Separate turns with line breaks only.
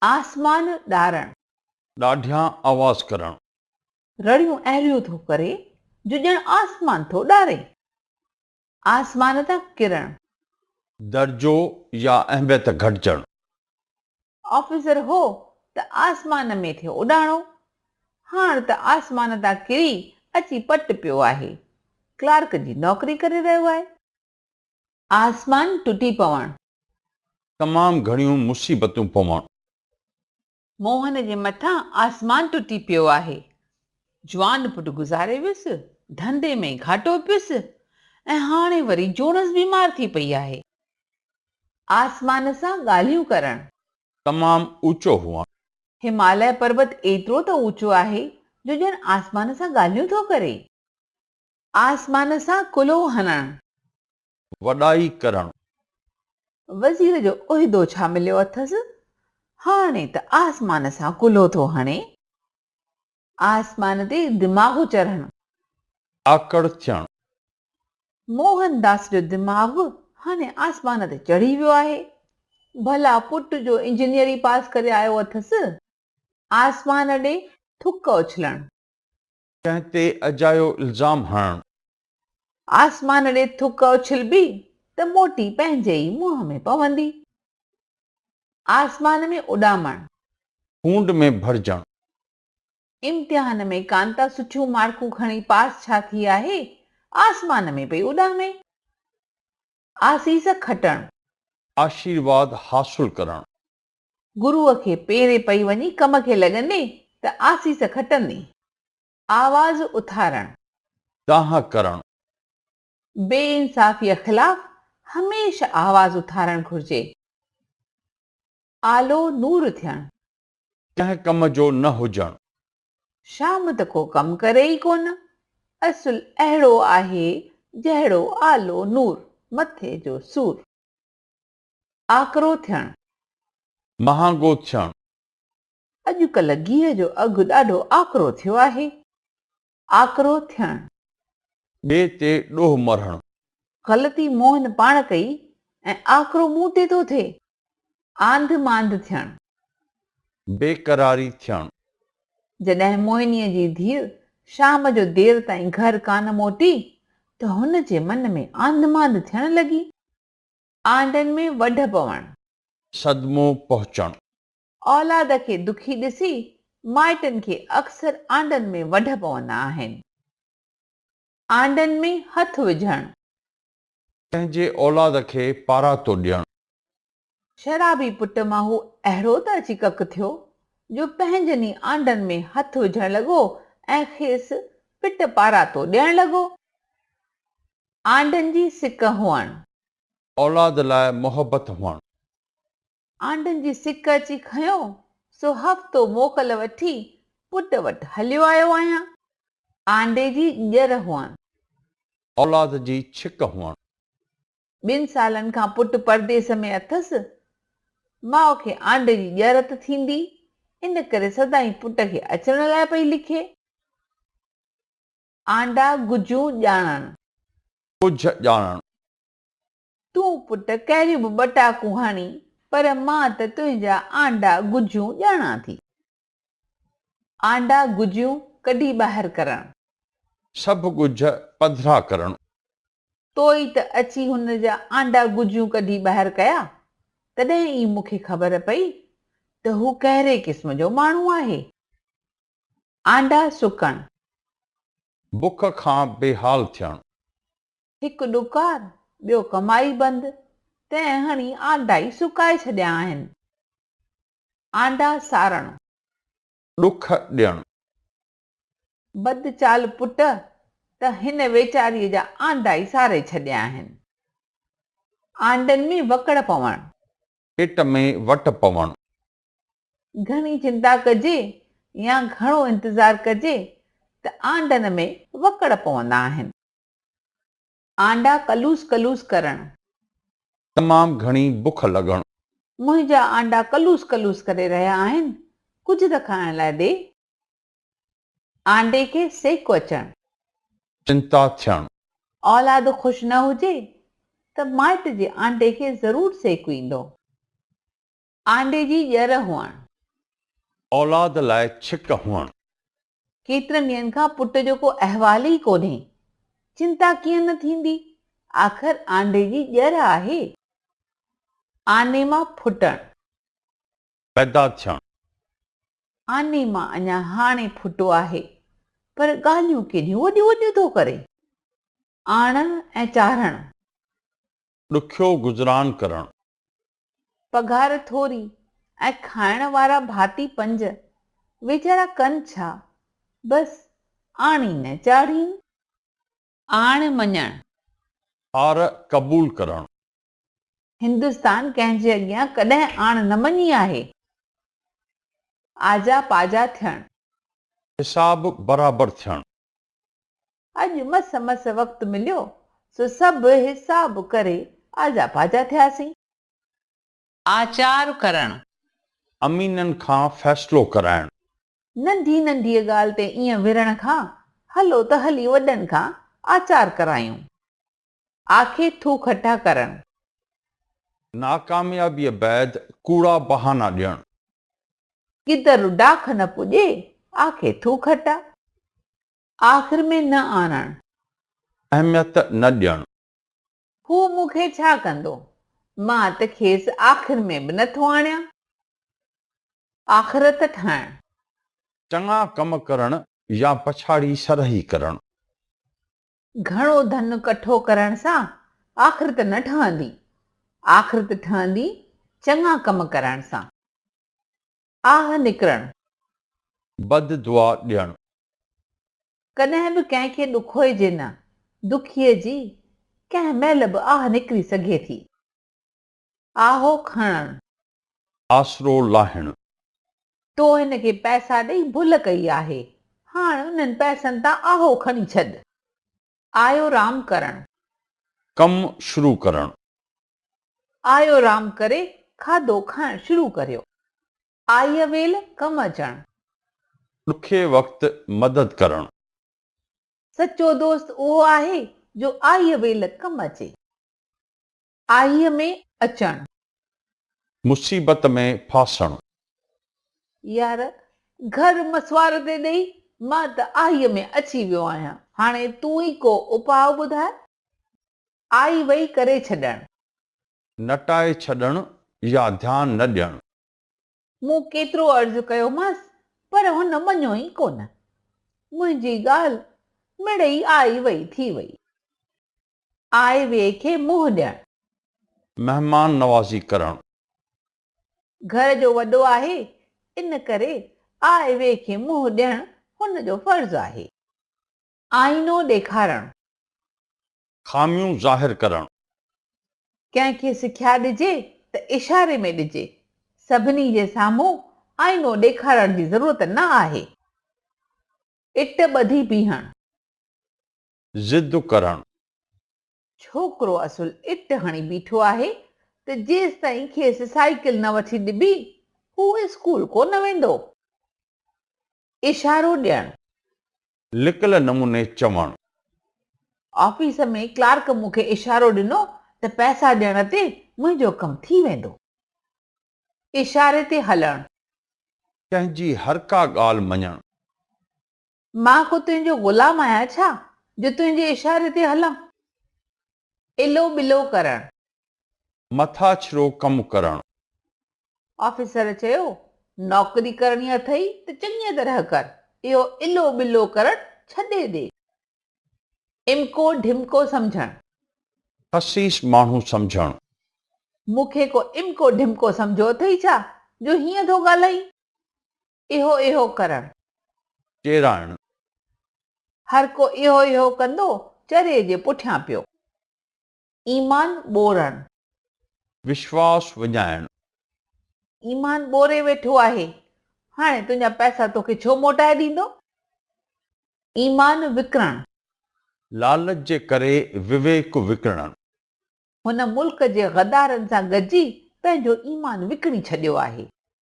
آسمان ڏارڻ.
ڏاڍيان آواز ڪرڻ.
رڙيون اهڙيون ٿو ڪري جو ڄڻ آسمان ٿو ڏاري. آسمان تان ڪرڻ.
درجو يا اهميت گهٽجڻ.
آفيسر هو ته آسمان ۾ ٿيو اڏاڻو، هاڻ ته آسمان تان ڪري اچي پٽ پيو آهي. ڪلارڪ جي نوڪري ڪري رهيو آهي. آسمان ٽٽي پوڻ.
تمام گهڻيون مصيبتون پوڻ.
موهن جي مٿان آسمان ٽٽي پيو آهي. جوان پٽ گذاري ويس، ڌنڌي ۾ گهاٽو پيس ۽ هاڻي وري جوڻس بيمار ٿي پئي آهي. آسمان سان ڳالهيون ڪرڻ.
تمام اوچو هئڻ.
هماليه پربت ايترو ته اوچو آهي جو ڄڻ آسمان سان ڳالهيون ٿو ڪري. آسمان سان ڪلهو هڻڻ.
وڏائي ڪرڻ.
وزير جو عهدو ڇا مليو اٿس، هاڻي ته آسمان سان ڪلهو ٿو هڻي. آسمان تي دماغ چڙهڻ.
آڪڙ ٿيڻ.
موهن داس جو دماغ هاڻي آسمان تي چڙهي ويو آهي. ڀلا پٽ جو انجنيئري پاس ڪري آيو اٿس. آسمان ڏي ٿڪ اڇلڻ.
ڪنهن تي اجايو الزام هڻڻ.
آسمان ڏي ٿڪ اڇلبي ته موٽي پنهنجي ئي منهن ۾ پوندي. آسمان ۾ اڏامڻ.
ڦونڊ ۾ ڀرجڻ.
امتحان ۾ ڪانتا سٺيون مارڪون کڻي پاس ڇا ٿي آهي، آسمان ۾ پئي اڏامي. آسيس کٽڻ.
آشيرواد حاصل ڪرڻ.
گروء کي پيري پئي وڃي ڪم کي لڳندي ته آسيس کٽندي. آواز اٿارڻ.
دانهن ڪرڻ.
بي انصافيء خلاف هميشه آواز اٿارڻ گهرجي. آلو نور ٿيڻ.
ڪنهن ڪم جو نه هجڻ.
شام ته ڪو ڪم ڪري ئي ڪونه. اصل اهڙو آهي جهڙو آلو نور، مٿي جو سور. آڪرو ٿيڻ.
مهانگو ٿيڻ.
اڄڪلهه گيهه جو اگهه ڏاڍو آڪرو ٿيو آهي. آڪرو ٿيڻ.
ٻئي تي ڏوهه مڙهڻ.
غلطي موهن پاڻ ڪئي ۽ آڪرو مون تي ٿو ٿئي. آنڌ مانڌ ٿيڻ.
بيقراري ٿيڻ.
جڏهن موهنيء جي ڌيء شام جو دير تائين گهر ڪانه موٽي ته هن جي من ۾ آنڌ مانڌ ٿيڻ لڳي. آنڊن ۾ وڍ پوڻ.
صدمو پهچڻ.
اولاد کي دکي ڏسي مائٽن کي اڪثر آنڊن ۾ وڍ پوندا آهن. آنڊن ۾ هٿ وجهڻ.
ڪنهن جي اولاد کي پاراتو ڏيڻ.
شرابي پٽ مان هو اهڙو ته اچي ڪڪ ٿيو، جو پنهنجن ئي آنڊن ۾ هٿ وجهڻ لڳو ۽ کيس پٽ پاراتو ڏيڻ لڳو. آنڊن جي سڪ هئڻ.
اولاد لاء محبت هئڻ.
آنڊن جي سڪ اچي کنيو، سو هفتو موڪل وٺي پٽ وٽ هليو آيو آهيان. آنڊي جي ڄر هئڻ.
اولاد جي ڇڪ هئڻ.
ٻن سالن کان پٽ پرديس ۾ اٿس. ماء کي آنڊي جي ڄر ته ٿيندي، ان ڪري سدائين پٽ کي اچڻ لاء پئي لکي. آنڊا گجون ڄاڻڻ.
ڳجهه ڄاڻڻ.
تون پٽ ڪهڙيون به ٻٽاڪون هڻين، پر مان ته تنهنجا آنڊا ڳجهيون ڄاڻان ٿي. آنڊا ڳجهيون ڪڍي ٻاهر ڪرڻ.
سڀ ڳجهه پڌرا ڪرڻ.
تو ئي ته اچي هن جا آنڊا ڳجهيون ڪڍي ٻاهر ڪيا، تڏهن ئي مون کي خبر پئي ته هو ڪهڙي قسم جو ماڻهو آهي. آنڊا سڪڻ.
بک کان بيحال ٿيڻ.
هڪ ڏڪار، ٻيو ڪمائي بند، تنهن هڻي آنڊا ئي سڪائي ڇڏيا آهن. آنڊا ساڙڻ.
ڏک ڏيڻ.
بد چال پٽ ته هن ويچاريء جا آنڊا ئي ساڙي ڇڏيا آهن. آنڊن ۾ وڪڙ پوڻ.
پيٽ ۾ وٽ پوڻ.
گهڻي چنتا ڪجي يا گهڻو انتظار ڪجي ته آنڊن ۾ وڪڙ پوندا آهن. آنڊا ڪلوس ڪلوس ڪرڻ.
تمام گهڻي بک لڳڻ.
منهنجا آنڊا ڪلوس ڪلوس ڪري رهيا آهن، ڪجهه ته کائڻ لاء ڏي. آنڊي کي سيڪ اچڻ.
چنتا ٿيڻ.
اولاد خوش نه هجي ته مائٽ جي آنڊي کي ضرور سيڪ ايندو. آنڊي جي ڄر هئڻ.
اولاد لاء ڇڪ هئڻ.
ڪيترن ڏينهن کان پٽ جو ڪو احوال ئي ڪونهي. چنتا ڪيئن نه ٿيندي، آخر آنڊي جي ڄر آهي. آني مان ڦٽڻ.
پيدا ٿيڻ.
آني مان اڃا هاڻي ڦٽو آهي، پر ڳالهيون ڪيڏيون وڏيون وڏيون ٿو ڪري. آڻڻ ۽ چاڙهڻ.
ڏکيو گذران ڪرڻ.
پگهار ٿوري ۽ کائڻ وارا ڀاتي پنج، ويچارا ڪن ڇا؟ بس آڻين نه چاڙهين. آڻ مڃڻ.
هار قبول ڪرڻ.
هندستان ڪنهن جي اڳيان ڪڏهن آڻ نه مڃي آهي. آجا پاجا ٿيڻ.
حساب برابر ٿيڻ.
اڄ مس مس وقت مليو سو سڀ حساب ڪري آجا پاجا ٿياسين. آچار ڪرڻ.
امينن کان فيصلو ڪرائڻ.
ننڍي ننڍيء ڳالهه تي ائين وڙهڻ کان هلو ته هلي وڏن کان آچار ڪرايون. آکي ٿو کٽا ڪرڻ.
ناڪاميابيء بعد ڪوڙا بهانا ڏيڻ.
گدر ڊاک نه پڄي، آکي ٿو کٽا. آخر ۾ نه آڻڻ.
اهميت نه ڏيڻ.
هو مون کي ڇا ڪندو؟ مان ته کيس آخر ۾ به نه ٿو آڻيان. آخرت ٺاهڻ.
چڱا ڪم ڪرڻ يا پڇاڙي سرهي ڪرڻ.
گهڻو ڌن ڪٺو ڪرڻ سان آخرت نه ٺهندي، آخرت ٺهندي چڱا ڪم ڪرڻ سان. آهه نڪرڻ.
بد دعا ڏيڻ.
ڪڏهن به ڪنهن کي ڏکوئجي نه، دکيء جي ڪنهن مهل به آهه نڪري سگهي ٿي. آهو کڻڻ.
آسرو لاهڻ.
تو هن کي پئسا ڏئي ڀل ڪئي آهي، هاڻ انهن پئسن تان آهو کڻي ڇڏ. آيو رام ڪرڻ.
ڪم شروع ڪرڻ.
آيو رام ڪري کاڌو کائڻ شروع ڪريو. آئيء ويل ڪم اچڻ.
ڏکئي وقت مدد ڪرڻ.
سچو دوست اهو آهي جو آئيء ويل ڪم اچي. آئيء ۾ اچڻ.
مصيبت ۾ ڦاسڻ.
يار، گهر مسواڙ تي ڏئي مان ته آئيء ۾ اچي ويو آهيان. هاڻي تون ئي ڪو اپاء ٻڌاء. آئي وئي ڪري ڇڏڻ.
نٽائي ڇڏڻ يا ڌيان نه ڏيڻ.
مون ڪيترو عرض ڪيومانس پر هن مڃيو ئي ڪونه. منهنجي ڳالهه مڙئي آئي وئي ٿي وئي. آئي وئي کي منهن ڏيڻ.
مهمان نوازي ڪرڻ.
گهر جو وڏو آهي، ان ڪري آئي وئي کي منهن ڏيڻ هن جو فرض آهي. آئينو ڏيکارڻ.
خاميون ظاهر ڪرڻ.
ڪنهن کي سکيا ڏجي ته اشاري ۾ ڏجي، سڀني جي سامهون آئينو ڏيکارڻ جي ضرورت نه آهي. It ٻڌي بيهڻ.
ضد ڪرڻ.
ڇوڪرو اصل it هڻي بيٺو آهي ته جيستائين کيس سائيڪل نه وٺي ڏبي، هو اسڪول ڪو نه ويندو. اشارو ڏيڻ.
لڪل نموني چوڻ.
آفيس ۾ ڪلارڪ مون کي اشارو ڏنو ته پئسا ڏيڻ تي منهنجو ڪم ٿي ويندو. اشاري تي هلڻ.
ڪنهن جي هر ڪا ڳالهه مڃڻ.
مان ڪو تنهنجو غلام آهيان ڇا جو تنهنجي اشاري تي هلان؟ الو ٻلو ڪرڻ.
مٿاڇرو ڪم ڪرڻ.
آفيسر چيو، نوڪري ڪرڻي اٿئي ته چڱيء طرح ڪر، اهو الو ٻلو ڪرڻ ڇڏي ڏي. امڪو ڍمڪو سمجهڻ.
خسيس ماڻهو سمجهڻ.
مون کي ڪو امڪو ڍمڪو سمجهيو اٿئي ڇا جو هيئن ٿو ڳالهائين؟ اهو اهو ڪرڻ.
چيڙائڻ.
هر ڪو اهو اهو ڪندو چريي جي پٺيان پيو. ايمان ٻوڙڻ.
وشواس وڃائڻ.
ايمان ٻوڙي ويٺو آهي، هاڻي تنهنجا پئسا توکي ڇو موٽائي ڏيندو؟ ايمان وڪڻڻ.
لالچ جي ڪري وويڪ وڪڻڻ.
هن ملڪ جي غدارن سان گڏجي پنهنجو ايمان وڪڻي ڇڏيو آهي.